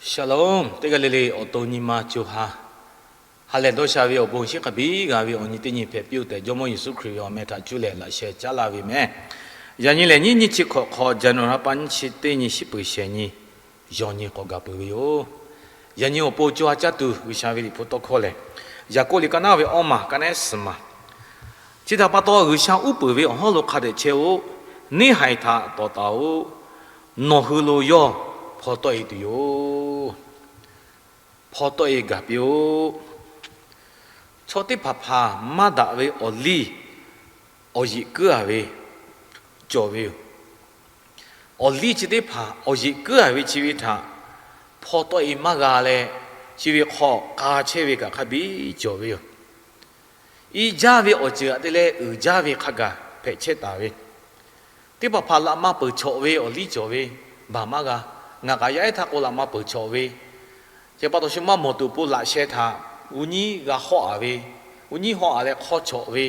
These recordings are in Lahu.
Shalom, teˇ g'aˇ le le awˬ to nyi ma co ha, ha lehˬ dawˇ sha ve awˬ bon shinˉ hk'a biˇ g'a ve awˬ nyi teˇ nyi hpehꞈ piˇ-oˆ tehꞈ, Jawˇmawˇ Yeˍsuˆ Hkriꞈ ve awˬ meh htaꞈ cuˇ leh laꞈ sheh caˉ laˇ ve meh. Yaꞈ nyi lehˬ, nyiˇ nyiˇ chi hk'awꞈ hk'aw, January ha pa nyiˇ chi teˇ nyi shiˉ peuˬ shehˍ nyi, yawˬ nyi k'awꞈ gaˬ peuˬ ve yoˬ. Yaꞈ nyi awˬ pon co ha caˇ tuˬ G'uiˬsha ve liꞈ hpu tawˇ hkawˇ lehˬ, Yaˍkoˆ liꞈ ka naˉ ve awˇ maˬ ka nehˉ suhˍ maˬ. Chi htaꞈ pa taw, G'uiˬsha uˉ peunˍ ve awˬ hawˉ lo hk'a dehꞈ chehˇ-oˆ. Neˇ haiˬ htaꞈ tawˍ taˍ-oꞈ. Nawˬ hui lo yawˇ hpaw tawˆ-e tuˬ yoˬ. Hpaw tawˆ-e gaˬ piˇ-oˆ. Chaw teˇ hpaˍ hpaˍ maˇ daꞈ ve awˬ liˇ awˬ yeꞈ kuiˉ-a ve cawˬ ve yoˬ. Awˬ liˇ chi teˇ hpaˍ awˬ yeꞈ kuiˉ-a ve chi ve htaꞈ hpaw tawˆ-e maˇ g'a leh, chi ve hk'aw k'a chehˇ ve kaꞈ hk'a biˇ cawˬ ve yoˬ. I jaˇ ve awˬ ceuˬ htaꞈ te leh uiˍ jaˇ ve hk'a gaˬ hpehꞈ chehˇ taˍ ve, teˇ hpaˍ hpaˍ laꞈ ma peuˬ chawꞈ ve awˬ liˇ cawˬ ve, baˬ maˇ g'a. Ngaˬ kaꞈ yaˇ ehˉ htaˇ k'o laꞈ ma peuˬ chawꞈ ve, chi pa taw shu maˇ mawˬ tuˬ awˬ pon laꞈ sheh htaꞈ u nyiˉ g'a hawˆ-a ve, u nyiˉ hawˆ-a leh hk'awˇ chawꞈ ve,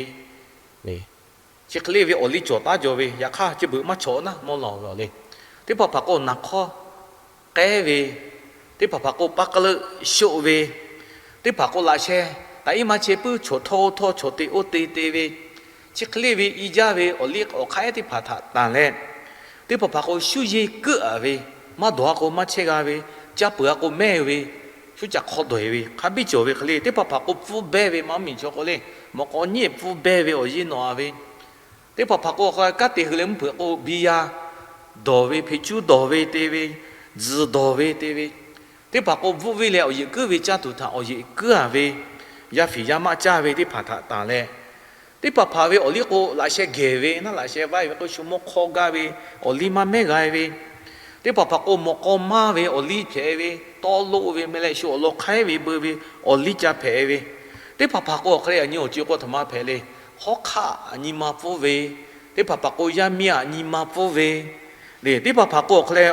chi hk'e le ve awˬ liˇ cawˬ taˉ jaw ve, yaꞈ hk'aˇ chi beuꞈ maˇ chawꞈ naˉ mawˇ lawˬ ve awˬ le. Teˇ hpaˍ hpaˍ k'o naˍ hk'awˇ k'ehˉ ve, teˇ hpaˍ hpaˍ k'o paˇ k'aˉ leuˆ shoˆ ve, teˇ hpaˍ k'o laꞈ sheh taꞈ iˉ maˇ chehˇ puiˉ chawˬ htawˇ htawˇ chawˬ te oˇ te te ve, chi hk'e le ve i jaˇ ve awˬ liˇ awˬ hk'aˇ ehˉ teˇ hpaˍ htaꞈ tanˬ leh, teˇ hpaˍ hpaˍ k'o shuˉ yeˇ keuˆ-a ve, maˇ dawˬ-a k'o maˇ chehˇ g'a ve, caˇ peuˬ-a k'o mehˇ ve, shuˉ ca hk'aw dawˬ-e ve hk'a biˇ cawˬ ve hk'e le. Teˇ hpaˍ hpaˍ k'o pfuhˇ behˇ ve maˇ miˬ chaw k'o le, mawꞈ k'aw nyiˇ pfuhˇ behˇ ve awˬ yeˇ nawꞈ-a ve, teˇ hpaˍ hpaˍ k'o awˬ hk'a kanˉ te hui leh mvuhˇ hpeuꞈ k'o biˇ yaˇ dawˬ ve, hpeꞈ cuˉ dawˬ ve te ve, tzuhˬ dawˬ ve te ve, teˇ hpaˍ k'o bvuhˆ ve leh awˬ yeꞈ kuiˉ ve caˇ tuˬ htaꞈ awˬ yeꞈ kuiˉ-a ve, yaˇ fiˍ yaˇ maˆ caˇ ve teˇ hpaˍ htaꞈ tanˬ leh, teˇ hpaˍ hpaˍ ve awˬ liˇ k'o laꞈ sheh gehˬ ve, naˉ laꞈ sheh vaiˇ ve k'o shu mawˇ hk'awˇ gaˇ ve, awˬ liˇ maˇ mehˉ g'a ve, teˇ hpaˍ hpaˍ k'o mawꞈ k'aw maˇ ve awˬ liˇ hpehꞈ ve, tawˇ loˆ ve meh leh shu awˬ lawn hk'aiˉ ve beu ve awˬ liˇ ca hpehꞈ ve, teˇ hpaˍ hpaˍ k'o awˬ hk'e le, yaꞈ nyi awˬ co-e k'o htaꞈ ma hpehꞈ le, hawˉ hk'aˆ nyi ma pfuhˇ ve, teˇ hpaˍ hpaˍ k'o yaˇ miˇ-a nyi ma pfuhˇ ve le, teˇ hpaˍ hpaˍ k'o awˬ hk'e le,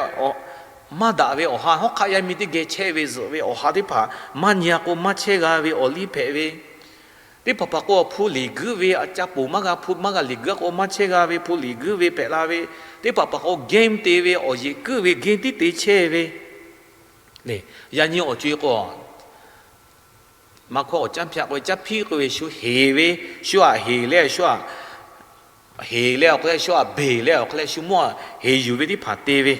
maˇ daꞈ ve awˬ ha, hawˉ hk'aˆ yaˇ miˇ teˇ geh chehˇ ve zuhꞈ ve awˬ ha teˇ hpaˍ maˇ nyi-a k'o maˇ chehˇ g'a ve awˬ liˇ hpehꞈ ve, teˇ hpaˍ hpaˍ k'o hpu liꞈ guiˇ ve, ca poˬ maˇ g'a, hpu maˇ g'a liꞈ guiˇ k'o maˇ chehˇ g'a ve, hpu liꞈ guiˇ ve hpehꞈ la ve, teˇ hpaˍ hpaˍ k'o game te ve awˬ yeꞈ kuiˉ ve game tiˉ te chehˇ ve le. Yaꞈ nyi awˬ co-e k'o, maˇ hkawˇ awˬ caˉ hpiˆ k'oˆ ve, caˉ hpiˆ k'oˆ ve shu heˍ ve, shu aꞈ heˍ leh shu aꞈ heˍ leh awˬ hk'e leh shu aꞈ beˬ leh awˬ hk'e leh shu mawˇ heˍ yuˬ ve teˇ hpaˍ te ve,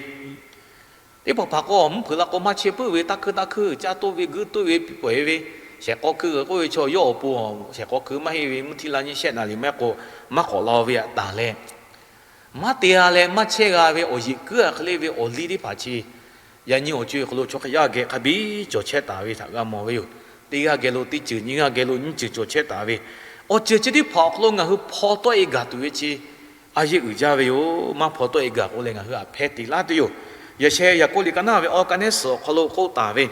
teˇ hpaˍ hpaˍ k'o mvuhˇ hpeuꞈ la k'o maˇ chehˇ puiˉ ve, taˇ hkuiˇ taˇ hkuiˇ caˇ toˆ ve guiˇ toˆ ve peuˬ-e ve, shehˍ k'aw hkui k'oˆ ve chaw yawˇ awˬ pon shehˍ k'aw hkui maˇ heˆ ve mvuhˇ htiˇ la nyi shehˆ naˍ liˍ maˇ k'o, maˇ k'awꞈ la ve aꞈ tanˬ leh, maˇ te g'a leh maˇ chehˇ g'a ve awˬ yeꞈ kuiˉ-a hk'e le ve awˬ liˇ teˇ hpaˍ chi, yaꞈ nyi awˬ co-e hk'aw lo chaw hk'e yaˇ geh hk'a biˇ cawˬ chehˇ taˍ ve htaꞈ g'a mawˬ ve yoˬ. Teˇ g'aˇ geh lo teˇ ceuˬ, nyiˇ g'aˇ geh lo nyiˇ ceuˬ cawˬ chehˇ taˍ ve, awˬ ceuˬ chi teˇ hpaˍ awˬ hk'aw lo ngaˬ hui hpaw tawˆ-e gaˬ tuˬ ve chi a yeˇ uiˍ jaˇ ve yoˬ. Maˇ hpaw tawˆ-e gaˬ k'o leh ngaˬ hui aꞈ hpeh te laˇ tuˬ yoˬ. Yaꞈ sheh Yaˍkoˆ liꞈ ka naˉ ve awˇ ka nehˉ suhˍ awˬ hk'aw lo k'oˆ taˍ ve,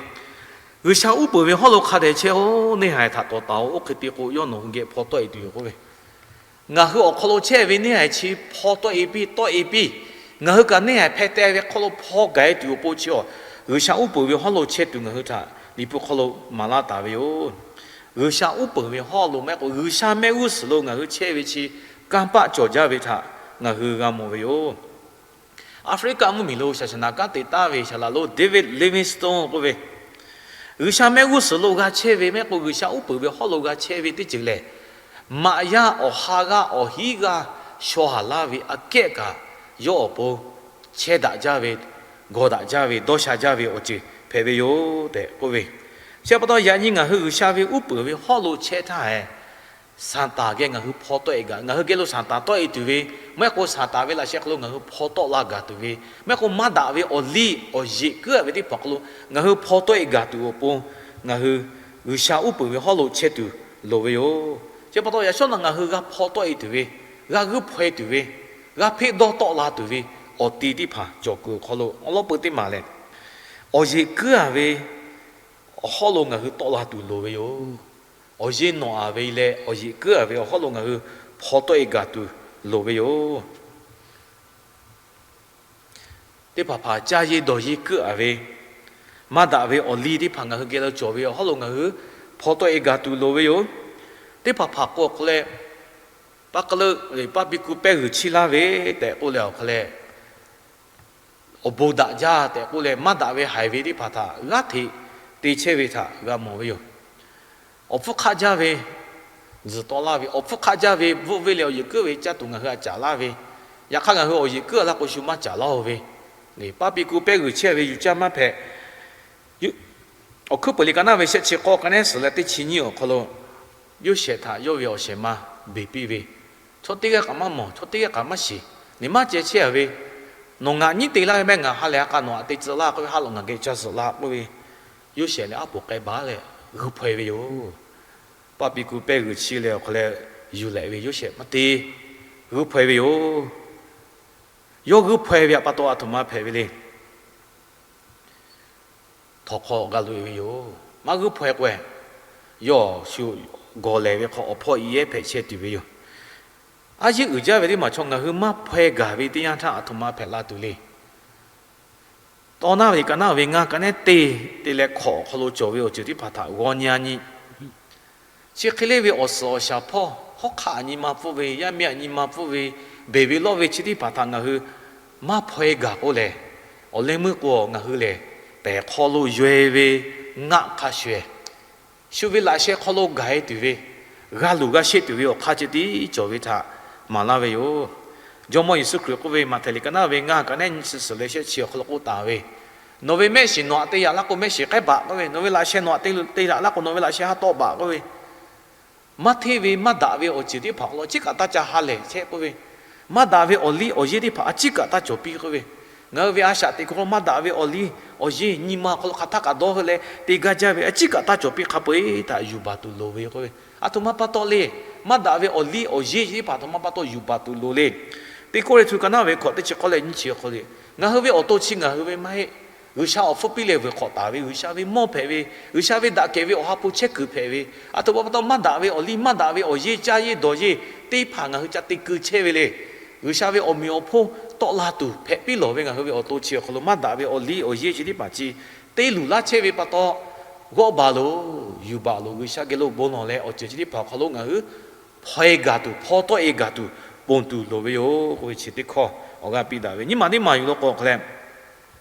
G'uiˬsha uˉ peunˍ ve hawˉ lo hk'a dehꞈ chehˇ-oˆ. Neˇ haiˬ htaꞈ tawˍ taˍ-oꞈ. Oˇ hk'e te k'o, yawˇ nawˬ hui geh hpaw tawˆ-e tuˬ yoˬ k'oˆ ve, ngaˬ hui awˬ hk'aw lo chehˇ ve neˇ haiˬ chi hpaw tawˆ-e piˇ, tawˆ-e piˇ. Ngaˬ hui kaꞈ neˇ haiˬ hpeh teh ve hk'aw lo hpaw gaˬ-e tuˬ awˬ pon chi awˬ, G'uiˬsha uˉ peunˍ ve hawˉ lo chehˇ tuˬ ngaˬ hui htaꞈ Liꞈ hpu hk'aw lo maˍ laˇ taˍ ve yoˬ. G'uiˬsha uˉ peunˍ ve hawˉ lo mehˆ k'o, G'uiˬsha mehˆ g'uˇ suhˍ lo ngaˬ hui chehˇ ve chi kanˇ paˆ cawˬ jaˇ ve htaꞈ ngaˬ hui g'a mawˬ ve yoˬ. Aˍfriˆkaˆ mvuhˇmiˬ lo shaˍ shaˍ naˍ kanˉ te taˍ ve shaˍ laꞈ lonˉ David Livingstone k'oˆ ve, G'uiˬsha mehˆ g'uˇ suhˍ lo g'a chehˇ ve mehˆ k'o, G'uiˬsha uˉ peunˍ ve hawˉ lo g'a chehˇ ve teˇ ceuˬ lehˬ, maꞈ yaˇ awˬ ha g'aˇ awˬ hinˉ g'aˇ shaw haˍ laˇ ve aꞈ kehˉ kaꞈ, yawˇ awˬ pon chehˇ daꞈ jaˇ ve, gawˬ daꞈ jaˇ ve, dawˇ sha jaˇ ve awˬ ceuˬ hpehꞈ ve yoˬ tehꞈ k'oˆ ve. Chi pa taw yaꞈ nyi ngaˬ hui G'uiˬsha ve uˉ peunˍ ve hawˉ lo chehˇ htaˇ hehꞈ, Saˍtanˍ geh ngaˬ hui hpaw tawˆ-e gaˬ, ngaˬ hui geh lo Saˍtanˍ tawˆ-e tuˬ ve, maˇ heˆ k'o Saˍtanˍ ve laꞈ sheh hk'aw lo ngaˬ hui hpaw tawˆ la gaˬ tuˬ ve, maˇ heˆ k'o maˇ daꞈ ve awˬ liˇ awˬ yeꞈ kuiˉ-a ve teˇ hpaˍ hk'aw lo ngaˬ hui hpaw tawˆ-e gaˬ tuˬ awˬ pon, ngaˬ hui G'uiˬsha uˉ peunˍ ve hawˉ lo chehˇ tuˬ loˍ ve yoˬ. Chi pa taw yaꞈ shawˉ naꞈ ngaˬ hui g'a hpaw tawˆ-e tuˬ ve, g'a g'uiˇ hpaw-e tuˬ ve, g'a hpeˆ dawˇ tawˆ la tuˬ ve awˬ ti teˇ hpaˍ cawˬ kuiˬ awˬ hk'aw lo awˬ lawˉ peu teˇ maˬ lehˬ, awˬ yeꞈ kuiˉ-a ve awˬ hawˉ lo ngaˬ hui tawˆ la tuˬ loˍ ve yoˬ. Awˬ yeˇ nawꞈ-a ve leh awˬ yeꞈ kuiˉ-a ve awˬ hawˉ lo ngaˬ hui hpaw tawˆ-e gaˬ tuˬ loˍ ve yoˬ. Teˇ hpaˍ hpaˍ caˇ yeˇ dawˬ yeˇ kuiˉ-a ve, maˇ daꞈ ve awˬ liˇ teˇ hpaˍ ngaˬ hui geh lo cawˬ ve awˬ hawˉ lo ngaˬ hui hpaw tawˆ-e gaˬ tuˬ loˍ ve yoˬ. Teˇ hpaˍ hpaˍ k'o awˬ hk'aw leh, paˇ k'aˉ leuˆ, paˇ piˇ kuˇ pehˇ g'uiˬ chiˇ laˇ ve tehꞈ k'oˆ leh awˬ hk'aw leh, awˬ bon daꞈ jaˇ tehꞈ k'oˆ leh, maˇ daꞈ ve haiˬ ve teˇ hpaˍ htaꞈ g'aˇ hteꞈ te chehˇ ve htaꞈ g'a mawˬ ve yoˬ. Awˬ hpfuhˇ hk'aˆ jaˇ ve tzuhˬ tawˆ laˇ ve, awˬ hpfuhˇ hk'aˆ jaˇ ve bvuhˆ venˇ leh awˬ yehˬ kuiˉ ve caˇ tuˬ ngaˬ hui htaꞈ caˍ laˇ ve, yaꞈ hk'aˇ ngaˬ hui awˬ yehˬ kuiˉ laˇ k'o shu maˇ caˍ laˇ-oˬ ve, paˇ piˇ ku pehˇ g'uiˬ chehˇ ve yuˬ caˇ maˇ hpehꞈ. Awˬ hkuiˉ peuˬ liꞈ ka naˇ ve shehˆ chi k'awˇ ka nehˉ suhˍ leh teˇ chi nyiˇ awˬ hk'aw lo, Yoˇsehꞈ htaꞈ yawˇ ve awˬ shehˍ ma beˬ piˇ ve, chaw teˇ g'aˇ kaꞈ maˇ mawˬ, chaw teˇ g'aˇ kaꞈ maˇ shiˍ. Nawˬ ngaˬ nyiˉ te laˇ ve mehˆ, ngaˬ ha lehˬ ha k'a nawˬ htaꞈ te tcuh laˇ k'oˆ ve, ha lawꞈ ngaˬ geh ca zuhꞈ la k'oˆ ve, Yoˇsehꞈ leh aˉ poꞈ k'ai baˬ leh g'uiˇ hpaweh ve yoˬ. Paˇ piˇ ku pehˇ g'uiˬ chi leh awˬ hk'aw leh yuˬ lehꞈ ve Yoˇsehꞈ maˇ te, g'uiˇ hpaweh ve yoˬ. Yawˇ g'uiˇ hpaweh ve pa taw aˬ htoꞈ ma hpehꞈ ve le. Htawnˍ hk'aw g'a loꞈ-e ve yoˬ. Maˇ g'uiˇ hpaweh k'o, yawˇ shu gawˬ lehˬ ve hk'aw awˬ hpawˇ i yehˉ hpehꞈ chehˇ tuˬ ve yoˬ. A yeˉ uiˍ jaˇ ve teˇ maˬ chaw ngaˬ hui maˇ hpaweh gaˬ ve teˇ yanˇ htaˇ aˬ htoꞈ ma hpehꞈ la tuˬ le. Tawˇ naˇ ve ka naˇ ve ngaˇ ka nehˉ teˇ te leh hkawꞈ awˬ hk'aw lo cawˬ ve awˬ ceuˬ teˇ hpaˍ htaꞈ g'aw nyi-a nyi. Chi hk'e le ve awˬ suhˍ awˬ shaˍ hpawˇ hawˉ hk'aˆ nyi ma pfuhˇ ve, yaˇ miˇ aꞈ nyi ma pfuhˇ ve, beˬ ve lawˇ ve chi teˇ hpaˍ htaꞈ ngaˬ hui maˇ hpaweh gaˬ k'o lehˬ, awˬ leh meuˇ k'o ngaˬ hui lehˬ, pehˬ hk'aw lo yaweh ve ngaˆ hk'a shuˍ-ehˍ, shu ve laꞈ sheh hk'aw lo gaˬ-e tuˬ ve, g'a luˬ g'a sheˆ tuˬ ve awˬ hk'aˇ ceh tiˉ cawˬ ve htaꞈ maˍ laˇ ve yoˬ. Jawˇmawˇ Yeˍsuˆ Hkriꞈ k'oˆ ve, Maꞈhtehˍ liꞈ ka naˇ ve ngaˇ ka nehˉ nyiˇ chi suhˍ leh shehˆ chi awˬ hk'aw lo k'oˆ taˍ ve, Nawˬ ve mehˆ shiˍ nawˬ htaꞈ te yaꞈ laˇ k'o mehˆ shiˍ k'ehˉ baˬ k'oˆ ve, nawˬ ve laꞈ sheh nawˬ htaꞈ te yaꞈ laˇ k'o nawˬ ve laꞈ sheh ha tawˆ baˬ k'oˆ ve, maˇ hteˇ ve maˇ daꞈ ve awˬ ceuˬ teˇ hpaˍ hk'aw lo a ciˉ kaꞈ taˇ ca ha lehˬ chehˇ k'oˆ ve, maˇ daꞈ ve awˬ liˇ awˬ yeˇ teˇ hpaˍ a ciˉ kaꞈ taˇ cawˬ piˇ k'oˆ ve, ngaˬ hui ve a shaꞈ teꞈ kuiˬ hk'aw lo maˇ daꞈ ve awˬ liˇ awˬ yeˇ nyi ma awˬ hk'aw lo hk'aˬ htaˇ kaꞈ dawˇ hui leh te gaˇ jaˇ ve a ciˉ kaꞈ taˇ cawˬ piˇ hk'a peu-eˬ htaꞈ yuˬ baˬ tuˬ loˍ ve k'oˆ ve, aˬ htoꞈ ma pa taw le. Maˇ daꞈ ve awˬ liˇ awˬ yeˇ teˇ hpaˍ aˬ htoꞈ ma pa taw yuˬ baˬ tuˬ loˍ le. Teˇ Kawˇrenˍhtuˆ ka naˇ ve hkawꞈ teˇ chi k'awˇ leh nyiˇ chi awˬ hk'aw lo, ngaˬ hui ve awˬ to chi ngaˬ hui ve maˇ heˆ. G'uiˬsha awˬ hpfuhˇ piˇ leh vuiˬ hk'awꞈ taˍ ve, G'uiˬsha ve mawˇ hpehꞈ ve, G'uiˬsha ve daꞈ kehˬ ve Awˬ ha hpu chehˇ kuiˬ hpehꞈ ve, aˬ htoꞈ ma pa taw maˇ daꞈ ve awˬ liˇ, maˇ daꞈ ve awˬ yeˇ, caˇ yeˇ dawˬ yeˇ teˇ hpaˍ ngaˬ hui ca te keu chehˇ ve le. G'uiˬsha ve awˬ meꞈ awˬ hponˇ tawˆ la tuˬ hpehꞈ piˇ lawˬ ve ngaˬ hui ve awˬ to chi awˬ hk'aw lo maˇ daꞈ ve awˬ liˇ awˬ yeˇ chi teˇ hpaˍ chi te luˬ laˇ chehˇ ve pa taw, g'awˇ baˬ loˬ, yuˬ baˬ loˬ, G'uiˬsha geh lo bon lawˬ leh awˬ ceuˬ chi teˇ hpaˍ awˬ hk'aw lo ngaˬ hui hpaweh gaˬ tuˬ, hpawˇ tawˆ-e gaˬ tuˬ ponˬ tuˬ loˍ ve yoˬ k'oˆ ve chi teˇ hkawˇ awˬ g'aˇ piˇ daꞈ ve. Nyiˇ maˬ teˇ maˬ yuˬ law k'o awˬ hk'aw leh,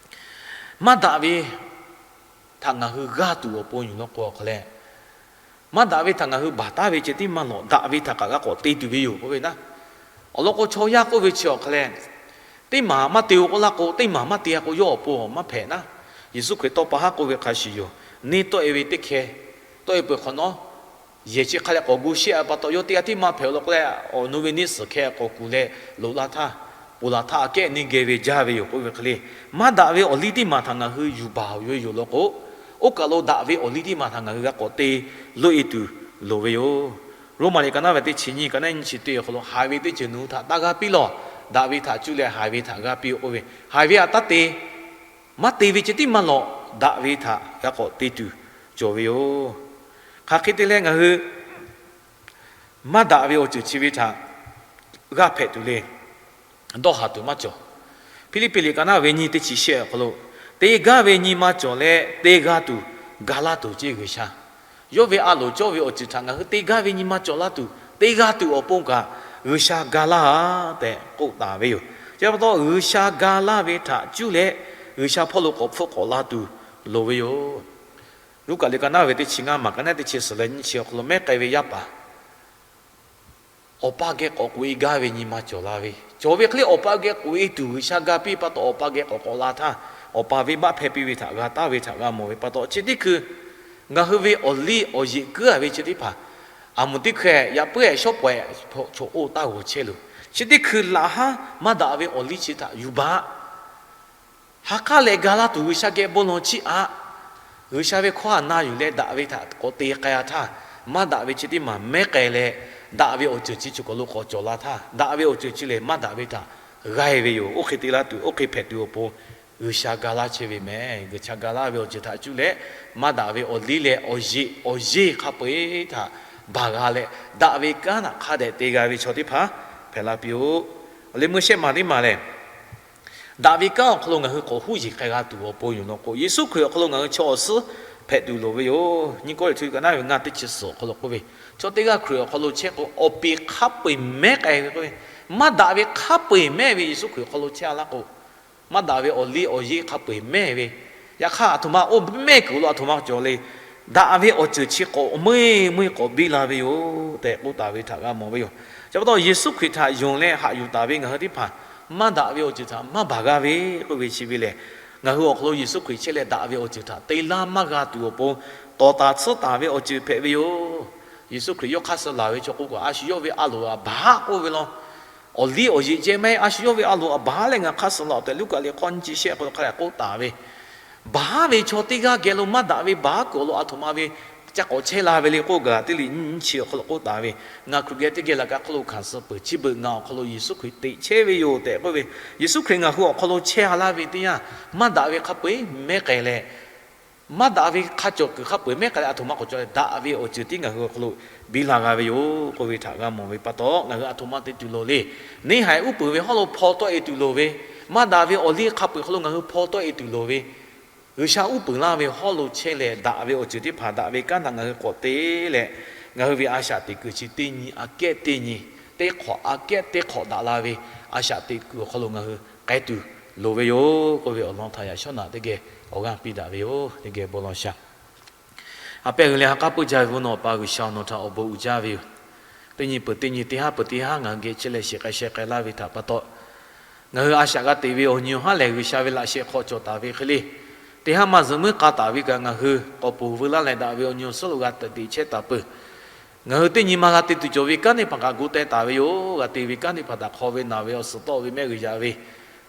maˇ daꞈ ve htaꞈ ngaˬ hui g'aˇ tuˬ awˬ pon yuˬ law k'o awˬ hk'aw leh, maˇ daꞈ ve htaꞈ ngaˬ hui baˬ taˉ ve ceh tiˉ maˇ lawˬ, daꞈ ve htaꞈ kaꞈ g'a k'awꞈ te tuˬ ve yoˬ k'oˆ ve naˉ. Awˬ lawn k'o chaw yaˇ k'oˆ ve chi awˬ hk'aw leh, teˇ maˬ maˇ te-o k'oˆ laˇ k'o, teˇ maˬ maˇ te-a k'o yawˇ awˬ pon maˇ hpehꞈ naˉ. Yeˍsuˆ Hkriꞈ tawˇ pa haˉ k'oˆ ve hk'a shuˍ yoˬ. Neˇ tawˆ-e ve teˇ hkeh, tawˆ-e peuˬ hk'awꞈ nawˉ, yehˬ chi hk'a leh k'awꞈ gu sheˆ-a pa taw, yawˇ teˇ g'aˇ tiˉ maˇ hpehꞈ-o law k'o leh, awˬ nu ve neˇ suhˍ hkeh k'awꞈ kuˬ leh loꞈ la htaˇ, ponˬ laˬ htaˇ, aꞈ kehˉ neˇ geh ve jaˇ ve yoˬ k'oˆ ve hk'e le. Maˇ daꞈ ve awˬ liˇ teˇ maˬ htaꞈ ngaˬ hui yuˬ baˬ ve yoˬ law k'o, oˇ kaˬ lo daꞈ ve awˬ liˇ teˇ maˬ htaꞈ ngaˬ hui g'a k'awꞈ te loꞈ-e tuˬ loˍ ve yoˬ. Roˉmaꞈ liꞈ ka naˉ ve teˇ chi nyiˇ ka nehˉ nyiˇ chi teˇ awˬ hk'aw lo, haiˬ ve teˇ ceuˬ nawˬ hui htaꞈ taˇ g'a piˇ lawˬ. Daꞈ ve htaꞈ cuˇ leh haiˬ ve htaꞈ g'a piˇ-oˆ k'oˆ ve, haiˬ ve htaꞈ taˇ te, maˇ te ve ceh tiˉ maˇ lawˬ, daꞈ ve htaꞈ g'a k'awꞈ te tuˬ cawˬ ve yoˬ. Hk'aˬ hk'e te leh ngaˬ hui maˇ daꞈ ve awˬ ceuˬ chi ve htaꞈ g'aˇ hpehꞈ tuˬ le. Dawˇ haˍ tuˬ maˇ cawˬ. Hpiˇliˇpiˆ liꞈ ka naˉ ve nyiˇ teˇ chi shehˆ awˬ hk'aw lo, te gaˇ ve nyi ma cawˬ leh te g'a tuˬ, ga laˇ tuˬ ceˇ G'uiˬsha. Yawˇ ve a loˍ cawˇ ve awˬ ceuˬ htaꞈ ngaˬ hui te gaˇ ve nyi ma cawˬ laˇ tuˬ, te g'a tuˬ awˬ pon kaꞈ G'uiˬsha ga laˇ tehꞈ k'oˆ taˍ ve yoˬ. Chi pa taw G'uiˬsha ga laˇ ve htaꞈ cuˇ leh G'uiˬsha hpawˇ lo k'awꞈ hpfuhˆ k'awꞈ la tuˬ loˍ ve yoˬ. Luˉkaꞈ liꞈ ka naˉ ve teˇ chi ngaˇ maˬ ka nehˉ teˇ chi suhˍ leh nyiˇ chi awˬ hk'aw lo mehˉ k'ai ve yaˇ paˍ awˬ pa geh k'awꞈ k'oꞈ-e gaˇ ve nyi ma cawˬ la ve, cawˬ ve hk'e le awˬ pa geh k'oꞈ-e tuˬ G'uiˬsha ga piˇ pa taw awˬ pa geh k'awꞈ k'awꞈ la htaˇ, awˬ pa venˇbaˆ hpehˇ piˇ ve htaꞈ g'a taˍ ve htaꞈ g'a mawˬ ve pa taw, chi teˇ hkui ngaˬ hui ve awˬ liˇ awˬ yeꞈ kuiˉ-a ve chi teˇ hpaˍ, aˬ moˍ teˇ hkeh yaꞈ puiˉ-ehˍ shawˉ pawehꞈ chaw oˇ taˇ g'awˬ chehˇ loˬ. Chi teˇ hkui laꞈ haˉ maˇ daꞈ ve awˬ liˇ chi htaꞈ yuˬ baˬ ha k'aˉ leh ga laˇ tuˬ G'uiˬsha geh bon lawˬ chiˇ aꞈ. G'uiˬsha ve hkawˇ htaꞈ na yuˬ leh daꞈ ve htaꞈ k'awꞈ te k'ai-a htaˇ, maˇ daꞈ ve chi teˇ maˬ mehˉ k'ai leh, daꞈ ve awˬ ceuˬ chi cawˬ kaˬ lo k'awꞈ cawˬ la htaˇ, daꞈ ve awˬ ceuˬ chi lehˬ maˇ daꞈ ve htaꞈ g'aˇ-e ve yoˬ. Oˇ hk'e te la tuˬ, oˇ hk'e hpehꞈ tuˬ awˬ pon G'uiˬsha ga laˇ chehˇ ve mehˬ. G'uiˬsha ga laˇ ve awˬ ceuˬ htaꞈ cuˇ leh, maˇ daꞈ ve awˬ liˇ leh awˬ yeꞈ awˬ yeˇ hk'a peu-eˬ htaꞈ baˬ g'a leh, daꞈ ve kanˉ htaꞈ hk'a dehꞈ te g'a ve chaw teˇ hpaˍ hpehꞈ la piˇ-oˆ. Awˬ leh meuˇ shehˆ maˬ teˇ maˬ lehˬ, daꞈ ve kanˉ awˬ hk'aw lo ngaˬ hui k'awꞈ huˉ yeˬ k'ai g'a tuˬ awˬ pon yoˬ law k'o, Yeˍsuˆ Hkriꞈ awˬ hk'aw lo ngaˬ hui chaw awˬ suhˉ hpehꞈ tuˬ loˍ ve yoˬ. Nyiˇ Kawˇrenˍhtuˆ ka naˉ ve ngaˇ teˇ chi suhˍ awˬ hk'aw lo k'oˆ ve, chaw teˇ g'aˇ Hkriꞈ awˬ hk'aw lo chehˇ k'o, awˬ peˍ hk'a peu-eˬ mehˉ k'ai ve k'oˆ ve, maˇ daꞈ ve hk'a peu-eˬ mehˉ ve Yeˍsuˆ Hkriꞈ awˬ hk'aw lo chehˇ-a laˇ k'o, Maˇ daꞈ ve awˬ liˇ awˬ yeˆ hk'a peu-eˬ mehˇ ve, yaꞈ hk'aˇ aˬ htoꞈ ma oˇ mehˇ kuiˬ lo aˬ htoꞈ ma cawˬ le. Daꞈ ve awˬ ceuˬ chi k'awꞈ meuˇ meuˇ k'awꞈ biˇ la ve yoˬ tehꞈ k'oˆ taˍ ve htaꞈ g'a mawˬ ve yoˬ. Chi pa taw Yeˍsuˆ Hkriꞈ htaꞈ yonˍ leh haꞈ yuˬ taˍ ve ngaˬ hui teˇ hpaˍ maˇ daꞈ ve awˬ ceuˬ htaꞈ maˇ baˬ g'a ve k'oˆ ve chi ve lehˬ, ngaˬ hui awˬ hk'aw lo Yeˍsuˆ Hkriꞈ chehˇ leh daꞈ ve awˬ ceuˬ htaꞈ te laˇ maˇ g'a tuˬ awˬ pon, tawˍ taˍ tsuhˇ taˍ ve awˬ ceuˬ hpehꞈ ve yoˬ. Yeˍsuˆ Hkriꞈ yawˇ hk'aˇ suh laˬ ve chaw k'oˆ kaꞈ, a shu yawˇ ve a loˍ aˬ baˬ k'oˆ ve law. Awˬ liˇ awˬ yeˆ ceh maˇ heˆ, a shu yawˇ ve a loˍ aˬ baˬ leh ngaˬ hk'aˇ suh laˬ tehꞈ Luˉkaꞈ liꞈ hk'aw nyi chi shehˆ hk'aw lo hk'a dehꞈ k'oˆ taˍ ve, baˬ ve chaw teˇ g'aˇ geh lo maˇ daꞈ ve baˬ kuiˬ awˬ lo aˬ htoꞈ ma ve ca k'awꞈ chehˇ la ve le k'oˆ gaˬ teˇ liꞈ nyiˇ chi awˬ hk'aw lo k'oˆ taˍ ve, ngaˬ Hkriꞈ geh teˇ geh laꞈ ka hk'oˆ lo hkanˍ suh peuˬ. Chi beuꞈ ngaˬ awˬ hk'aw lo Yeˍsuˆ Hkriꞈ teꞈ chehˇ ve yoˬ tehꞈ k'oˆ ve, Yeˍsuˆ Hkriꞈ ngaˬ hui awˬ hk'aw lo chehˇ ha laˇ ve teˇ yanˇ, maˇ daꞈ ve hk'a peu-eˬ mehˉ k'ai leh, maˇ daꞈ ve hk'a cawˬ kuiˬ hk'a peu-eˬ mehˉ k'ai leh aˬ htoꞈ ma k'awꞈ cawˬ leh daꞈ ve awˬ ceuˬ tiˉ ngaˬ hui awˬ hk'aw lo biˇ la g'a ve yoˬ k'oˆ ve htaꞈ g'a mawˬ ve pa taw, ngaˬ hui aˬ htoꞈ ma te tuˬ loˍ le. Neˇ haiˬ uˉ peunˍ ve hawˉ lo hpaw tawˆ-e tuˬ loˍ ve, maˇ daꞈ ve awˬ liˇ hk'a peu-eˬ hk'aw lo ngaˬ hui hpaw tawˆ-e tuˬ loˍ ve, G'uiˬsha uˉ peunˍ laˇ ve hawˉ lo chehˇ leh daꞈ ve awˬ ceuˬ teˇ hpaˍ daꞈ ve kanˉ htaꞈ ngaˬ hui k'awꞈ te leh, ngaˬ hui ve a shaꞈ teꞈ kuiˬ chi teˇ nyi aꞈ kehˉ teˇ nyi, teˇ hk'awꞈ aꞈ kehˉ teˇ hk'awꞈ daꞈ la ve a shaꞈ teꞈ kuiˬ awˬ hk'aw lo ngaˬ hui k'ai tuˬ loˍ ve yoˬ k'oˆ ve awˬ lawn htaꞈ yaꞈ shawˉ naꞈ teˇ geh awˬ g'aˇ piˇ daꞈ ve yoˬ. Teˇ geh bon lawˬ shaˍ. A pehˇ g'uiˬ leh ha k'aˉ puiˇ jaˇ ve bon nawˬ pa G'uiˬsha, nawˬ htaꞈ awˬ bon uiˍ jaˇ ve yoˬ. Teˇ nyi peuˬ teˇ nyi teˇ haˉ peuˬ teˇ haˉ ngaˬ hui geh chehˇ leh shiˍ k'ai sheh k'ai laˇ ve htaꞈ pa taw, ngaˬ hui a shaꞈ g'a teꞈ ve awˬ nyi awˬ haˉ lehˬ, G'uiˬsha ve laꞈ sheh hk'aw cawˬ taˍ ve hk'e le. Teˇ haˉ maˇ zuhꞈ muiˉ k'a taˍ ve kaꞈ ngaˬ hui k'awꞈ poˬ veu laˇ leh daꞈ ve awˬ nyi awˬ suhˉ lo g'a teꞈ teꞈ chehˇ taˍ peuˬ. Ngaˬ hui teˇ nyi ma g'a te tuˬ cawˬ ve kanˉ teˇ hpaˍ kaꞈ gu teh taˍ ve yoˬ. G'a te ve kanˉ teˇ hpaˍ htaꞈ hk'aw ve naˬ ve awˬ suhˍ tawˆ ve mehˆ g'uiˬ yaꞈ ve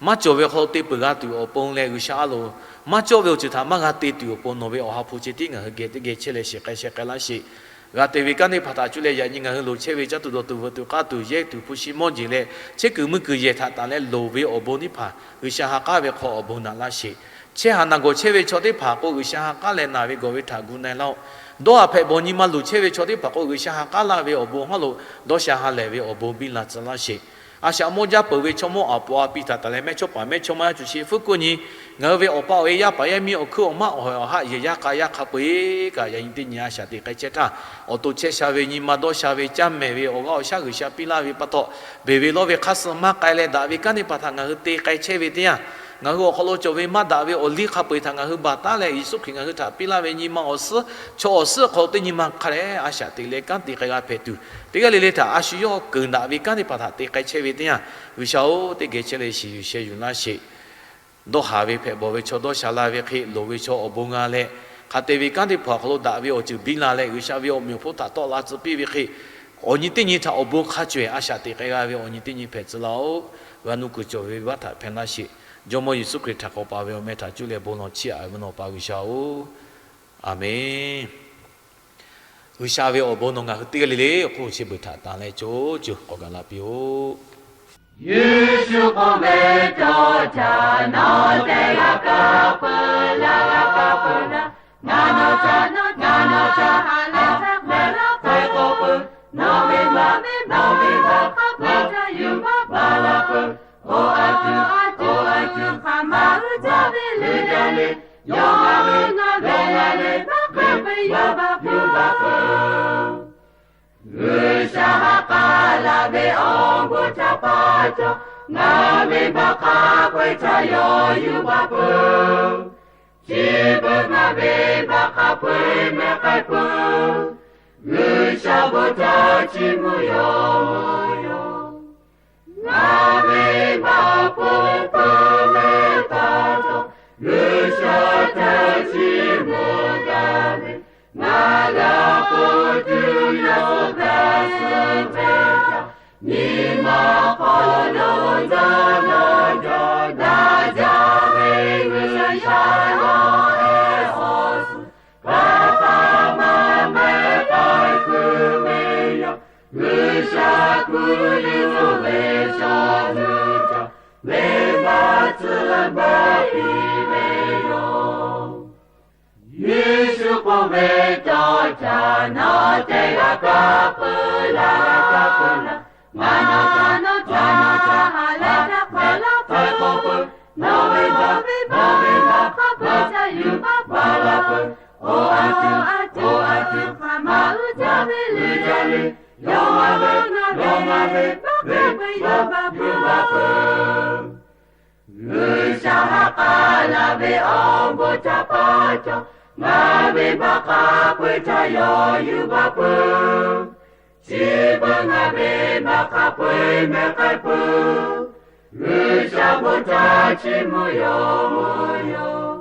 maˇ cawˬ ve hk'aw lo te peuˬ g'a tuˬ awˬ pon leh, G'uiˬsha a loˍ maˇ cawˇ ve awˬ ceuˬ htaꞈ maˇ g'a te tuˬ awˬ pon nawˬ ve awˬ ha hpu chi tiˉ ngaˬ hui geh teˇ geh chehˇ leh shiˍ k'ai sheh k'ai laˇ sheˍ. G'a te ve kanˉ teˇ hpaˍ htaꞈ cuˇ leh yaꞈ nyi ngaˬ hui loˍ chehˇ ve caˇ tuˬ dawˬ tuˬ veuꞈ tuˬ k'aˇ tuˬ yehˇ tuˬ hpu shi mawˇ jeˬ leh chehˇ kuiˬ mui kuiˬ yehˬ htaꞈ tanˬ leh loˍ ve awˬ bon teˇ hpaˍ G'uiˬsha ha k'aˉ ve hk'aw awˬ bon naꞈ laˇ sheˍ. Chehˇ haꞈ naˬ gawˬ chehˇ ve chaw teˇ hpaˍ k'o, G'uiˬsha ha k'aˉ leh naˬ ve gawˬ ve htaꞈ gu na-e laˇ-oˆ. Dawˇ haꞈ hpehꞈ bawˬ nyi ma luˬ chehˇ ve chaw teˇ hpaˍ k'o, G'uiˬsha ha k'aˉ laˇ ve awˬ bon hawˉ lo dawˇ sha ha lehˬ ve awˬ bon biˇ la tcuh laˇ sheˍ. A shaꞈ mawˇ jaˇ peuˬ ve chaw mawˇ aˬ po a piˇ htaꞈ tanˬ leh mehˇchawˇpaˍ mehˇchawˇma yaˇ cuˬ sheˍ fuˉ kuˆ nyi, ngaˬ hui ve awˬ pa awˬ e yaˇ paˍ yaˇ miˇ awˬ hkuiˉ awˬ maˆ awˬ hawehˬ awˬ haˆ yehˬ yaˇ k'a yaˇ hk'a peu-eˬ kaꞈ yaꞈ nyi teˇ nyi a shaꞈ teꞈ k'ai chehˇ htaˇ, awˬ to chehˇ sha ve nyi ma dawˇ sha ve caˇ mehˍ ve awˬ g'aˇ awˬ shaˉ G'uiˬsha piˇ laˇ ve pa taw, beˬ ve lawˇ ve hk'aˇ suh maˇ k'ai leh daꞈ ve kanˉ teˇ hpaˍ htaꞈ ngaˬ hui te k'ai chehˇ ve teˇ yanˇ, ngaˬ hui awˬ hk'aw lo cawˬ ve maˇ daꞈ ve awˬ liˇ hk'a peu-eˬ htaꞈ ngaˬ hui baˬ taˉ leh, Yeˍsuˆ Hkriꞈ ngaˬ hui htaꞈ piˇ laˇ ve nyi ma awˬ suhˉ, chaw awˬ suhˉ awˬ hk'aw lo teˇ nyi ma hk'a leh a shaꞈ teꞈ leh kanˉ te k'ai g'a hpehꞈ tuˬ, teˇ g'aˇ le le htaꞈ a shu yawˇ keunˍ daꞈ ve kanˉ teˇ hpaˍ htaꞈ te k'ai chehˇ ve teˇ yanˇ, G'uiˬsha-oˬ, teˇ geh chehˇ leh shiˍ yuˬ sheh yuˬ laˇ sheˍ. Dawˇ haˍ ve hpehꞈ bawˬ ve chaw dawˇ sha laˇ ve hk'e, loˍ ve chaw awˬ bon g'a leh, hk'a te ve kanˉ teˇ hpaˍ awˬ hk'aw lo daꞈ ve awˬ ceuˬ biˇ la leh, G'uiˬsha ve awˬ meꞈ awˬ hponˇ htaꞈ tawˆ la tcuh piˇ ve hk'e, awˬ nyi teˇ nyi htaꞈ awˬ bon hk'a cawehˬ a shaꞈ teꞈ k'ai g'a ve awˬ nyi teˇ nyi hpehꞈ tcuh laˇ-oˆ. G'a nuˇ kuiˬ cawˬ ve vaˇ htaꞈ hpehꞈ laˇ sheˍ. Jawˇmawˇ Yeˍsuˆ Hkriꞈ htaꞈ k'awꞈ paˍ ve awˬ meh htaꞈ cuˇ leh bon lawˬ chiˇ aꞈ ve nawˬ pa G'uiˬsha-oˬ, Aˍmenˇ. G'uiˬsha ve awˬ bon nawˬ ngaˬ hui teˇ g'aˇ le le awˬ hk'oˆ chi beuꞈ htaꞈ tanˬ leh co co k'awꞈ gaˬ la piˇ-oˆ. Yeˍsuˆ k'oˆ ve, Cawˇ caꞈ nawˬ te g'a kaˇ peuˬ laˇ, g'a kaˇ peuˬ laˇ. Ngaˬ nawˬ caꞈ, ngaˬ nawˬ caꞈ, a leh htaˇ hk'a laˇ hpehˇ k'oˆ peuˬ. Nawˬ ve maˇ, nawˬ ve maˇ hk'a peu-eˬ ca yuˬ baˬ baˬ la peuˬ. Oˇ a tuˬ, oˇ a tuˬ hk'aˬ ma uiˍ jaˇ ve le jaˇ le. Yawˇ ngaˬ ve, yawˇ ngaˬ ve maˇ hk'a peu-eˬ yuˬ baˬ peuˬ. G'uiˬsha ha k'aˉ laˇ ve awˬ bon htaꞈ pa taw, ngaˬ ve maˇ hk'a peu-eˬ ca yawˇ yuˬ baˬ peuˬ. Chi beuꞈ ngaˬ ve maˇ hk'a peu-eˬ mehˉ k'ai peuˬ. G'uiˬsha bon htaꞈ chiˇ mvuh yoˬ. Ngaˬ ve maˇ hk'a peu-eˬ mehˉ pa taw, G'uiˬsha htaꞈ chiˇ mvuh gaˇ ve, ngaˬ g'a k'oˆ tuˬ yawˇ htaꞈ suh ve htaꞈ, nyi ma hk'aw lo daꞈ jaˇ, daꞈ jaˇ ve G'uiˬsha yawˇ ehˉ awˬ suhˍ hk'aˬ hk'aˇ maˇ mehˉ k'ai tuˬ ve yoˬ. G'uiˬsha hkui yuˬ ve chaw hui htaꞈ venˇbaˆ tcuh baˬ piˇ ve yoˬ. Yeˍsuˆ k'oˆ ve, Cawˇ caꞈ nawˬ te g'a kaˇ peuˬ laˇ, g'a kaˇ peuˬ laˇ. Ngaˬ nawˬ caꞈ, ngaˬ nawˬ caꞈ, a leh htaˇ hk'a laˇ hpehˇ k'oˆ peuˬ. Nawˬ ve maˇ, nawˬ ve maˇ hk'a peu-eˬ ca yuˬ baˬ baˬ la peuˬ. Oˇ a tuˬ, oˇ a tuˬ hk'aˬ ma uiˍ jaˇ ve le jaˇ le. Yawˇ ngaˬ ve, yawˇ ngaˬ ve maˇ hk'a peu-eˬ yuˬ baˬ baˬ peuˬ. G'uiˬsha ha k'a la ve awˬ bon htaꞈ pa taw, ngaˬ ve baꞈ hk'a peu-eˬ htaꞈ yawˇ yuˬ baˬ peuˬ. Chi beuꞈ ngaˬ ve baꞈ hk'a peu-eˬ mehˬ k'ai peuˬ. G'uiˬsha bon htaꞈ chiˇ mvuh yoˬ yoˬ.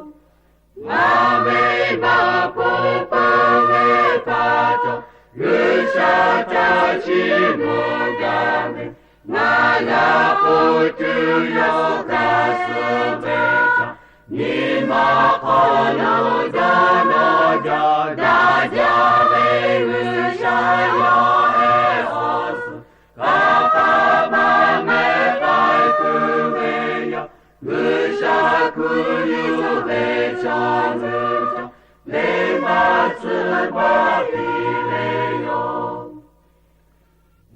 Ngaˬ ve baꞈ awˬ pon peuˬ ve pa taw, G'uiˬsha htaꞈ chiˇ mvuh gaˇ ve, ngaˬ yaꞈ k'oˆ tuˬ yawˇ hk'a suh ve htaꞈ nyi ma hk'aw lo dawˇ nawˇ jaˇ. Daꞈ jaˇ ve G'uiˬsha yawˇ ehˉ awˬ suhˍ, kanˇ paˆ maˇ mehˉ k'ai tuˬ ve yoˬ. G'uiˬsha hkuˇ yuˬ ve chaw hui htaꞈ venˇ baˆ tcuhˉ baˆ piˇ ve yoˬ.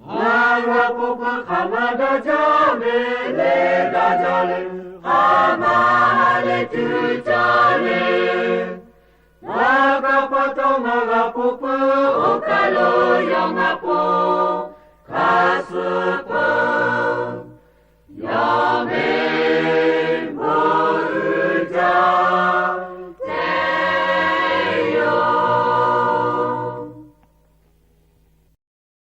Ngaˬ g'a k'oˆ peuˬ hk'aˬ ma daꞈ jaˇ ve le, daꞈ jaˇ le, hk'aˬ ma ha lehˬ tuˬ jaˇ le. Ngaˬ kaꞈ pa taw ngaˬ g'a k'oˆ peuˬ, oˇ kaˬ lo yawˇ ngaˬ pon hk'a suh